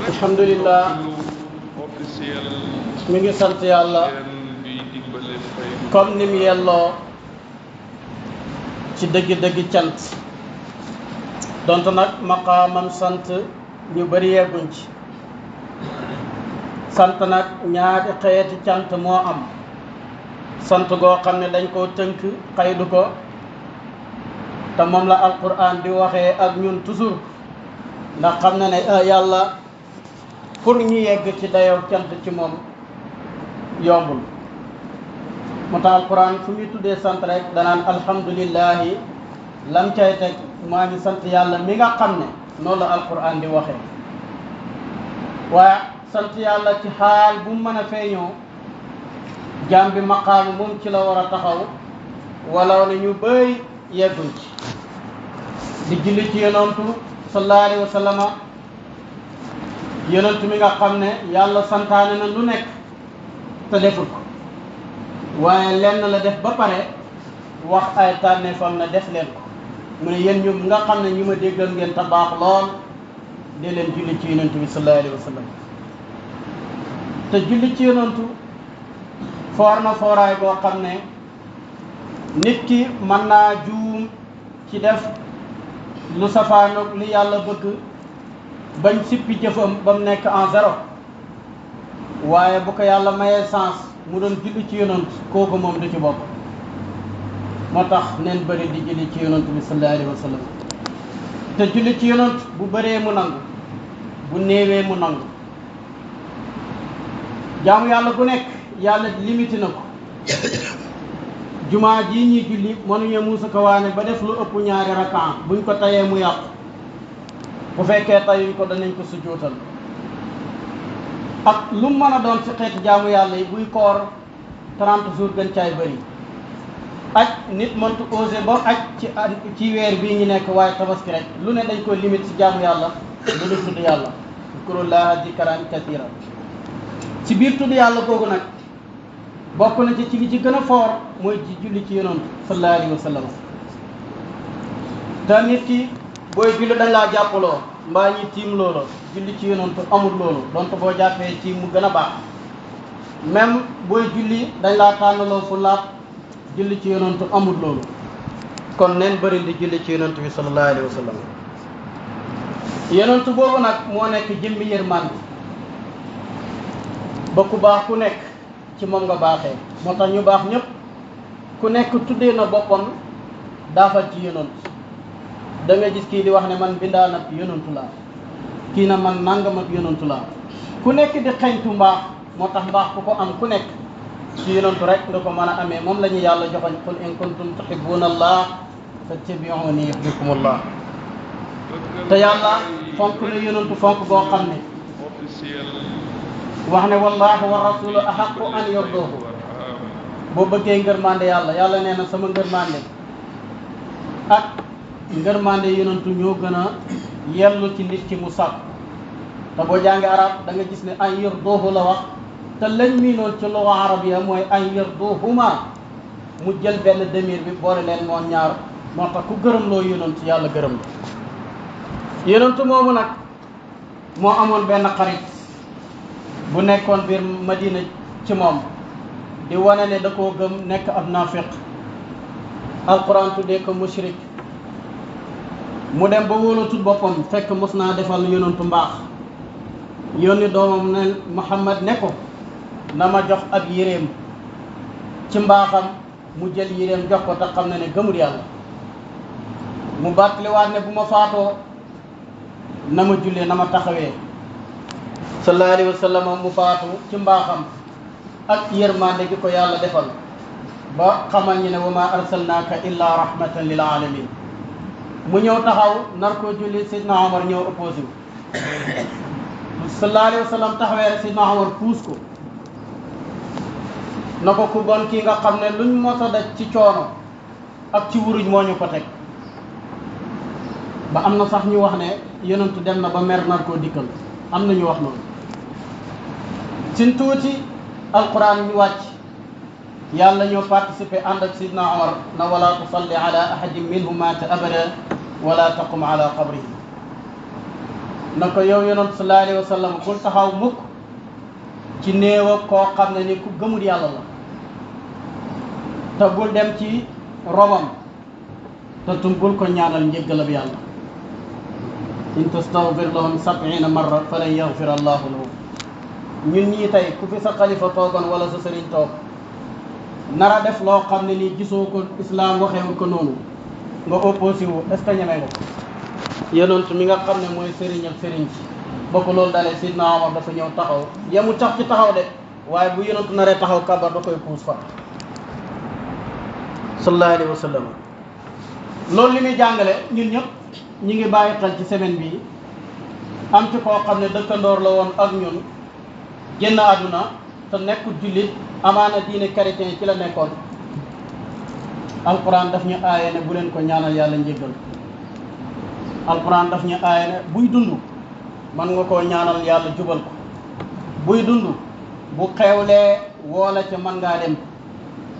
alhamdulillah mi ngi sant yàlla comme ni mu yelloo ci dëggi-dëggi cant donte nag maqaamam sant ñu bari yegguñ ci sant nag ñaari xeeti cant moo am sant goo xam ne dañ koo tënk xaydu ko te moom la alquran di waxee ak ñun toujours ndax xam na ne yàlla pour ñu yegg ci dayoo cant ci moom yombul moo tax alquran fu muy tuddee sant rek danaan alhamdulillahi lam cay teg maa ngi sant yàlla mi nga xam ne noonu la alquran di waxee waaye sant yàlla ci xaal bu mu mën a feeñoo jaam bi maqaamu moom ci la war a taxaw walaw ne ñu bëy yegguñ ci di julli ci yonantu sallallahu alayhi wa sallama yonantu mi nga xam ne yàlla santaane na lu nekk te deful ko waaye lenn la def ba pare wax ay tànneefam na def leen ko mu ne yéen ñu nga xam ne ñu ma déggal ngeen te baax lool dee leen julli ci yonantu bi sallallahu alayhi wa sallam te julli ci yonantu foor na fooraay boo xam ne nit ki mën naa juum ci def lu safaanoog li yàlla bëgg bañ sippi jëfam ba mu nekk en zéro waaye bu ko yàlla mayee sens mu doon julli ci yonant kooku moom du ci bokk moo tax neen bëri di julli ci yonant bi sallallahu alayhi wa sallam te julli ci yonant bu bëree mu nangu bu néewee mu nangu jaamu yàlla bu nekk yàlla limité na ko jumaa jii ñuy julli mënuñu muusa ko waane ba def lu ëpp ñaari rakaan buñ ko tayee mu yàqu bu fekkee tayuñ ko danañ ko sujjóotal ak lu mën a doon ci xeeti jaamu yàlla yi buy koor 30 jours gën caay bëri aj nit mëntu osé ba aj ci weer bii ñu nekk waaye tabaski rek lu ne dañ koy limite ci jaamu yàlla lu dul tudd yàlla zkurullaha zikran katira ci biir tudd yàlla googu nag bokk na ci li ci gën a foor mooy ci julli ci yonent sallallahu alayhi wa sallam te nit ki booy julli dañ laa jàppaloo mbaa ñi tiim loolu julli ci yonent amul loolu donte boo jàppee tiim mu gën a baax même booy julli dañ laa tànnaloo fu laat julli ci yonent amul loolu kon neen bëri di julli ci yonent bi sallallahu alayhi wa sallam yonent boobu nag moo nekk jëmmi yërmande ba ku baax ku nekk ci moom nga baaxee moo tax ñu baax ñëpp ku nekk tuddee na boppam daafal ci yonant da nga gis kii di wax ne man bindaan ab yonantu laa kii na man nangam ab yonantu laa ku nekk di xeñtu mbaax moo tax mbaax ku ko am ku nekk ci yonantu rek nga ko mën a amee moom la ñu yàlla joxoñ qul in kuntum tuhibbuna allah fattabi'uni yuhbibkum allah te yàlla fonk na yonantu fonk boo xam ne wax ne wallahu wa rasulu ahaqu an yurduhu boo bëggee ngërmande yàlla nee na sama ngërmande ak ngërmande yonantu ñoo gën a yellu ci nit ki mu sàkk te boo jàngi arab da nga gis ne an yurduhu la wax te lañ miinoon ci luga arabiya mooy an yurduhuma mu jël benn demir bi boole leen moo ñaar moo tax ku gërëm loo yonantu yàlla gërëm la yonantu moomu nag moo amoon benn xarit bu nekkoon biir Madina ci moom di wane ne da koo gëm nekk ab naafiq alquran tuddee ko mushrik mu dem ba wóolatul boppam fekk mos naa defal yonantu mbaax yónni doomam ne Muhammad ne ko na ma jox ab yéreem ci mbaaxam mu jël yéreem jox ko te xam na ne gëmul yàlla mu bàttaliwaat ne bu ma faatoo na ma jullee na ma taxawee sallallahu alayhi wa sallam mu faatu ci mbaaxam ak yërmande gi ko yàlla defal ba xamal ñu ne wa ma arsalnaaka illa rahmatan lil alamin mu ñëw taxaw nar koo julli Seydina Omar ñëw opposé wu sallallahu alayhi wa sallam taxawee rek Seydina Omar puus ko na ko ku bon kii nga xam ne luñ mos a daj ci coono ak ci wuruj moo ñu ko teg ba am na sax ñu wax ne yonentu dem na ba mer nar koo dikkal am na ñu wax noonu sin tuuti alquran ñu wàcc yàlla ñoo participé ànd ak sidna Omar na wala tusalli ala ahadin minhum mata abada wala taqum ala qabrihi na ko yow yonent sallallahu alayhi wa sallam bul taxaw mukk ci néew ak koo xam ne ni ku gëmul yàlla la te bul dem ci robam te bul ko ñaanal njéggalab yàlla in tastaghfir lahum 70 marra falan yaghfir allahu lahum ñun ñii tey ku fi sa xalifa toogoon wala sa sëriñ toog nara def loo xam ne nii gisoo ko islaam waxeewul ko noonu nga opposé wu est-ce que ñeme nga ko yonent mi nga xam ne mooy sëriñ ak sëriñ ci ba ko loolu dalee Sidna Omar dafa ñëw taxaw yemu tax ci taxaw de waaye bu yonent naree taxaw kabar da koy puus fa sallallahu alayhi wa sallam loolu li muy jàngale ñun ñëpp ñi ngi bàyyi xel ci semaine bi am ci koo xam ne dëkkandoor la woon ak ñun génn àdduna te nekkul jullit amaana diine chrétien ci la nekkoon alquran daf ñu aaye ne bu leen ko ñaanal yàlla njéggal alquran daf ñu aaye ne buy dund man nga koo ñaanal yàlla jubal ko buy dund bu xewlee woola ca man ngaa dem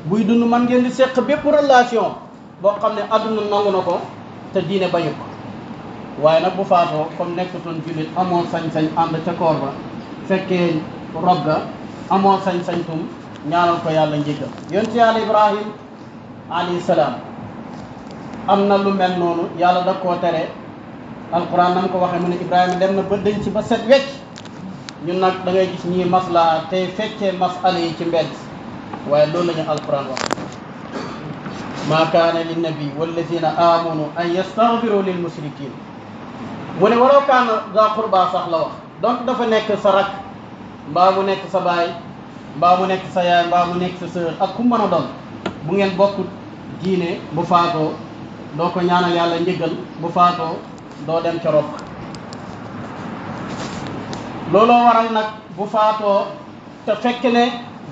buy dund man ngeen di seq bépp relation boo xam ne àdduna nangu na ko te diine bañu ko waaye nag bu faatoo comme nekkutoon jullit amoo sañ-sañ ànd ca koor ba fekkee rob ga amoo sañ-sañ tum ñaanal ko yàlla njéggal yonent yàlla Ibrahim alayhi salaam am na lu mel noonu yàlla da koo tere alquran nam ko waxee mu ne Ibrahima dem na ba denc ba set wecc ñun nag da ngay gis ñii maslaa tey feccee masala yi ci mbedd waaye loolu la ñu alquran wax maa kaana linnabi walladina amanu an yastaghfiru lil mushrikin mu ne walaw kaana za qurba sax la wax donc dafa nekk sa rak mbaa mu nekk sa baay mbaa mu nekk sa yaay mbaa mu nekk sa sœur ak ku mën a doon bu ngeen bokk diine bu faatoo doo ko ñaanal yàlla njëggal bu faatoo doo dem ca rob looloo waral nag bu faatoo te fekk ne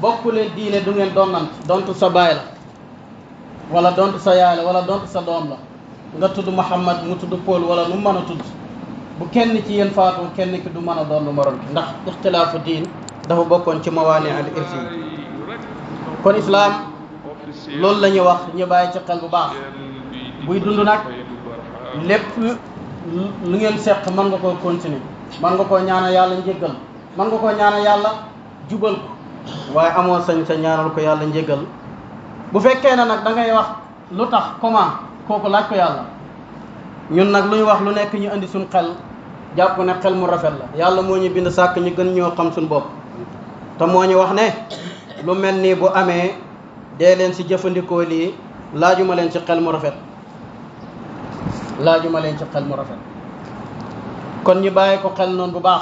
bokku leen diine du ngeen donnant dontu sa baay la wala dontu sa yaay la wala dontu sa doom la nga tudd Muhammad mu tudd Paul wala nu mën a tudd bu kenn ci yéen faatoo kenn ki du mën a doon morom ki ndax ixtilaafu diin dafa bokkoon ci mawaani al irsi kon islaam loolu la ñuy wax ñu bàyyi ci xel bu baax buy dund nag lépp lu ngeen seq mën nga koo continuer mën nga koo ñaanal yàlla njéggal mën nga koo ñaanal yàlla jubal ko waaye amoo sañ sa ñaanal ko yàlla njéggal bu fekkee ne nag da ngay wax lu tax comment kooku laaj ko yàlla ñun nag lu ñu wax lu nekk ñu indi suñ xel jàpp ne xel mu rafet la yàlla moo ñu bind sàkk ñu gën ñoo xam suñ bopp te moo ñu wax ne lu mel nii bu amee dee leen si jëfandikoo lii laajuma leen ci xel mu rafet laajuma leen ci xel mu rafet kon ñu bàyyi ko xel noonu bu baax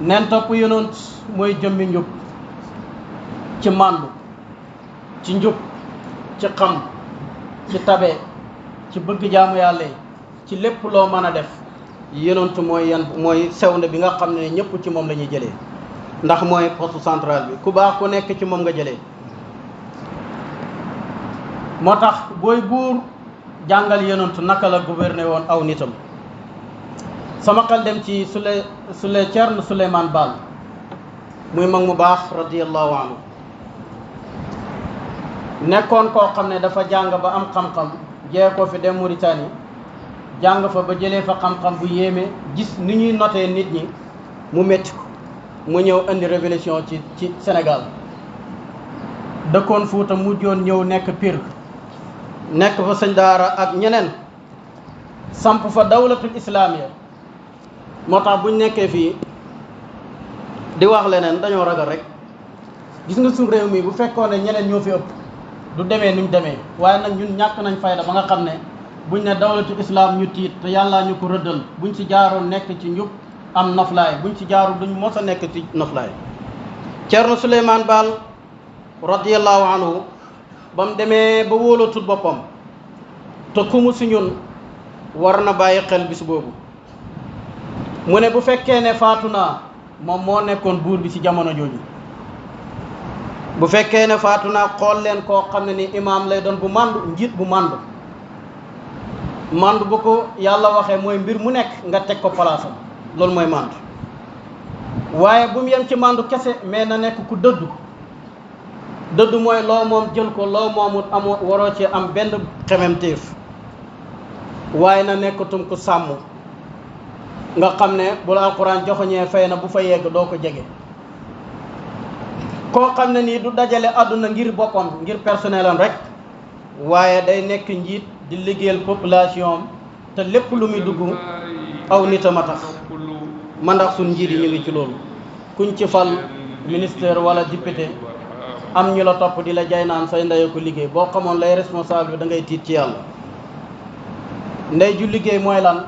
nen topp yonent mooy jëmmi njub ci màndu ci njub ci xam ci tabe ci bëgg jaamu yàlla yi ci lépp loo mën a def yonent mooy sewnde bi nga xam ne ñëpp ci moom la ñuy jëlee ndax mooy poste central bi ku baax ku nekk ci moom nga jëlee moo tax booy buur jàngal yonent naka la gouverner woon aw nitam sama xel dem ci Ceerno Souleymane Baal muy mag mu baax radiyallahu anhu nekkoon koo xam ne dafa jàng ba am xam-xam jee ko fi dem Mauritanie jàng fa ba jëlee fa xam-xam bu yéeme gis ni ñuy notee nit ñi mu métti ko mu ñëw indi révolution ci Sénégal dëkkoon Fuuta mujjoon ñëw nekk Pire nekk fa sëñ daara ak ñeneen samp fa dawlatul islamiya moo tax buñ nekkee fii di wax leneen dañoo ragal rek gis nga suñ réew mi bu fekkoon ne ñeneen ñoo fi ëpp du demee ni mu demee waaye nag ñun ñàkk nañ fayda ba nga xam ne buñ ne dawlatul islam ñu tiit te yàllaa ñu ko rëddal buñ ci jaaroon nekk ci njub am noflaay buñ ci jaarul duñ mos a nekk ci noflaay Ceerno Souleymane Baal radiyallahu anhu ba mu demee ba wóolatul boppam te kumu si ñun war na bàyyi xel bis boobu mu ne bu fekkee ne faatu naa moom moo nekkoon buur bi ci jamono jooju bu fekkee ne faatu naa xool leen koo xam ne ni imaam lay doon bu màndu njiit bu màndu màndu bu ko yàlla waxee mooy mbir mu nekk nga teg ko palaasam loolu mooy màndu waaye bu mu yem ci màndu kese mais na nekk ku dëddu mooy loo moom jël ko loo moomut amoo waroo ci am benn xememtéef waaye na nekkatum ku sàmm nga xam ne bu la alquran joxoñee fay na bu fa yegg doo ko jege koo xam ne nii du dajale àdduna ngir boppam ngir personnel am rek waaye day nekk njiit di liggéeyal population am te lépp lu muy dugg aw nitam a tax man ndax suñ njiit yi ñu ngi ci loolu kuñ ci fal ministère wala député am ñu la topp di la jay naan say ndey ko liggéey boo xamoon lay responsable bi da ngay tiit ci yàlla ndey ju liggéey mooy lan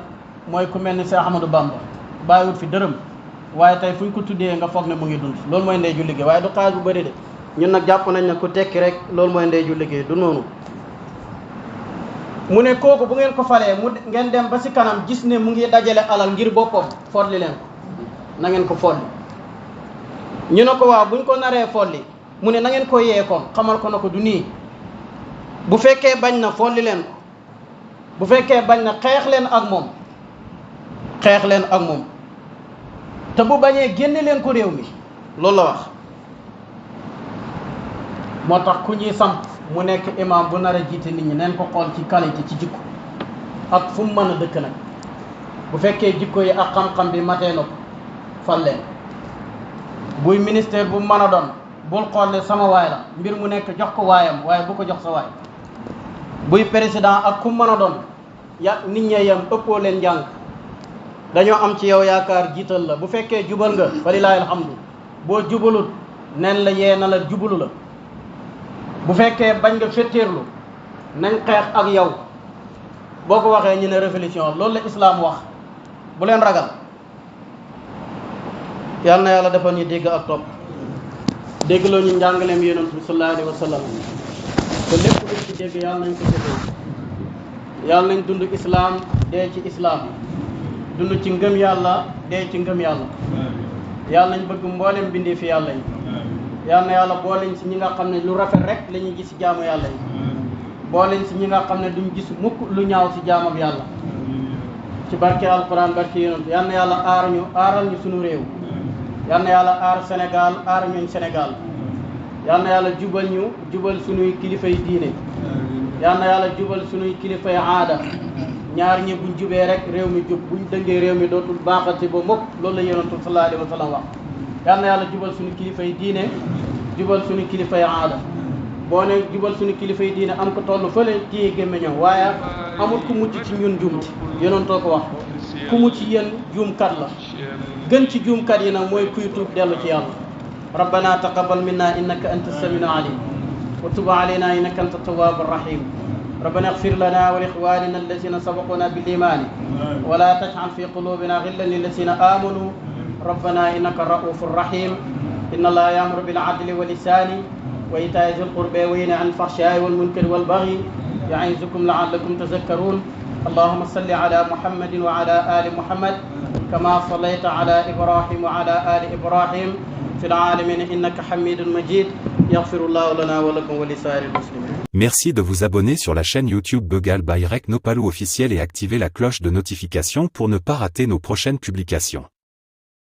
mooy ku mel ni Cheikh Ahmadou Bamba bàyyiwut fi dërëm waaye tey fu ñu ko tuddee nga foog ne mu ngi dund loolu mooy ndey ju liggéey waaye du xaalis bu bëri de ñun nag jàpp nañ ne ku tekki rek loolu mooy ndey ju liggéey du noonu mu ne kooku bu ngeen ko falee mu ngeen dem ba si kanam gis ne mu ngi dajale alal ngir boppam folli leen ko na ngeen ko folli ñu ne ko waaw buñ ko naree folli mu ne na ngeen ko yee ko xamal ko na ko du nii bu fekkee bañ na folli leen ko bu fekkee bañ na xeex leen ak moom te bu bañee génne leen ko réew mi loolu la wax moo tax ku ñuy samp mu nekk imam bu nar a jiite nit ñi neen ko xool ci qualité ci jikko ak fu mu mën a dëkk nag bu fekkee jikko yi ak xam-xam bi matee na ko fal leen buy ministère bu mën a doon bul xool ne sama waay la mbir mu nekk jox ko waayam waaye bu ko jox sa waay buy président ak ku mën a doon nit ñee yam ëppoo leen njàng dañoo am ci yow yaakaar jiital la bu fekkee jubal nga fa lillaahi alhamdu boo jubalut nen la yee na la jubalu la bu fekkee bañ nga fetteerlu nañ xeex ak yow boo ko waxee ñu ne révolution loolu la islaam wax bu leen ragal yal na yàlla defal ñu dégg ak topp déggloo ñu njàngaleem yonent bi sallallahu alayhi wa sallam te lépp luñ ci dégg yàlla nañ ko jëfee yàlla nañ dund islaam dee ci islaam dund ci ngëm yàlla dee ci ngëm yàlla yàlla nañ bëgg mboolem bindee fi yàlla yi yal na yàlla booleñ si ñi nga xam ne lu rafet rek la ñuy gis si jaamu yàlla yi booleñ si ñi nga xam ne duñ gis mukk lu ñaaw si jaamam yàlla ci barke alquran barke yonent yal na yàlla aaral ñu suñu réew yal na yàlla aar Sénégal aar ñuñ Sénégal yal na yàlla jubal suñuy kilifay diine yal na yàlla jubal suñuy kilifay aada ñaar ñi buñ jubee rek réew mi jub buñ dëngee réew mi dootul baaxati ba mukk loolu la yonent sallallahu alayhi wa sallam wax yal na yàlla jubal suñu kilifay diine jubal suñu kilifay aada boo ne jubal suñu kilifay diine am ko toll fële téye gémmiñam waaye amul ku mucc ci ñun juumti yonentoo ko wax ku mucc ci yéen juumkat la gën ci juumkat yi nag mooy kuy tuub dellu ci yàlla rabbana taqabbal minna innaka anta samiul alim wa tub alayna innaka anta tawwabur rahim ربنا اغفر لنا ولإخواننا الذين سبقونا بالإيمان ولا تجعل في قلوبنا غلا للذين آمنوا ربنا إنك الرؤوف الرحيم إن الله يأمر بالعدل والإحسان وإيتاء ذي القربى وينهى عن الفحشاء والمنكر والبغي يعظكم لعلكم تذكرون اللهم صل على محمد وعلى آل محمد كما صليت على إبراهيم وعلى آل إبراهيم في العالمين إنك حميد مجيد يغفر الله لنا ولكم ولسائر المسلمين. Merci de vous abonner sur la chaîne YouTube Begal by Rek Nopalou officiel et activer la cloche de notification pour ne pas rater nos prochaines publications.